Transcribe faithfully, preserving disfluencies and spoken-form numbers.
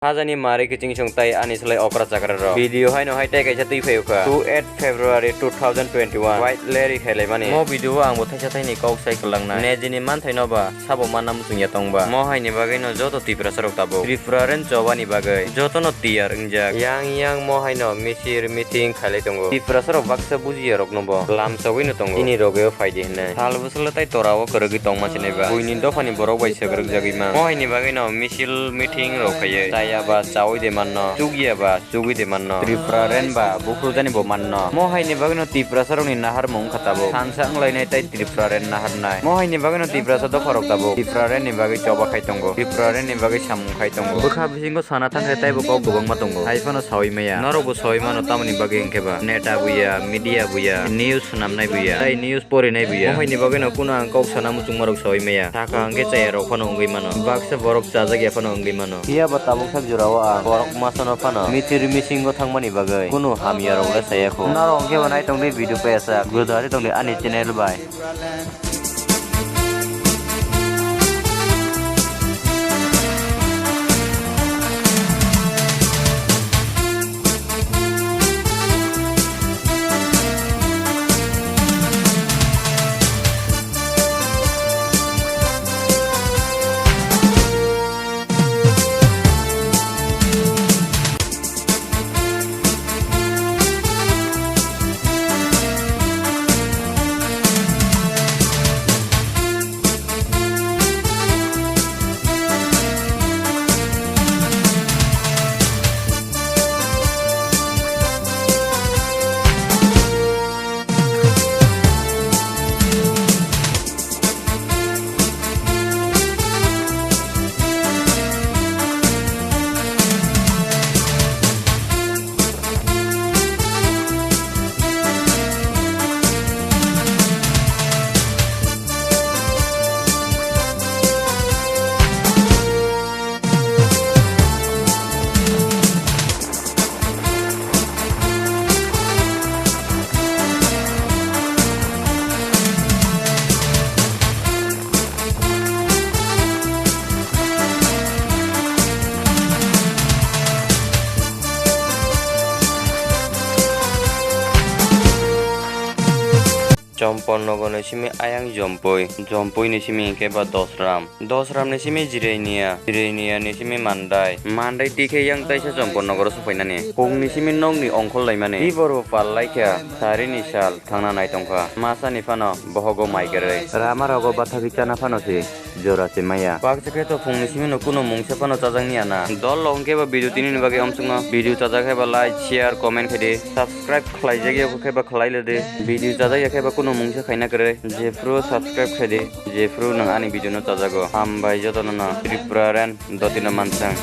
Hajani mari kiching song tai ani slai okra chakra rok. Video haino hai tai kaisa twi phaio kha. Two eight February two thousand twenty-one. White Larry khailai mani. Mo video o ang bo thaisa thaini kok sai kwlang nai. Nejini manthai no ba sabo manna muchung ya tong ba. Mo hai ni bagwi no joto Tiprasa rok tabuk Tripura ren choba ni bagwi joto no tiyar wngjak. Yang yang mo hai no misil meeting khailai tongo. Tiprasa rok baksa bujiya rok no bo lam chogwi no tongo. Chini rogwi o phai di hinwi. Sal bwswk le tai tora o kwrwgwi tong ma sinai ba. Buini dopha ni borok bai swk rwk jagwi ma. Mo hai ni bagwi no misil meeting rok khaiwi. Chaya ba chawi de manno. Chukya ba chugwi de manno. Tripura ren ba buphru jani bo manno. Mo hai ni bagwi no Tiprasa rok ni nahar mung kha tabuk. Thansa wng lainai tai Tripura ren nahar nai. Mo hai ni bagwi no Tiprasa dopha rok tabuk. Tripura ren ni bagwi choba khai tongo. Tripura ren ni bagwi samung khai tongo. Bwkha bisingo sana thang khe taibo kok kwbangma tongo. Hai phano sawi maya. Norok bo sawi mano tamoni bagwi hwnkhe ba neta buya, media buya, news swnamnai buya, tai news porinai buya. Mohai ni bagwi no kuno ang kok sana muchungma rok sawi maya. Saka hwnkhe chaya rok phano wngwi mano. Baksa borok chajak ya phano wngwi mano. Phiya ba tabuk sak jora o ang borok masa no phano mitir misingo thangmani bagwi kuno hamya rok le saya kho. Norok hwnkhe bo nai tongdi video paisa. Gwdari tongdi ani channel bai. Chompon nogo ni simi ayang Jompui, Jompui ni simi hwnkhe ba Dosram. Dosram ni simi Jirania, Jirania ni simi Mandai, Mandai twi khe yang taisa Chompon nogoro sokphainani. Kung ni simi nok ni ongkhol laimani. Tibor bo pal laikha, sari ni sal thangna nai tongkha. Masa ni phano bohogo mai kwrwi. Rama rogo bathagwi chana phano se jora se maya. Baksa khe to phung ni simi no kuno mungsa phano chajak ni ana. Dol lo hwnkhe ba video tini ni bagwi omsukno. Video chajak khe ba like, share, comment khe di. Subscribe khlai jak ya khe ba khlai le di. Video chajak ya khe ba kuno mungsa khaina kwrwi. Jephru subscribe khe di. Jephru nwng ani video no chajago. Hambai jotono no. Tripura ren dotino mansang.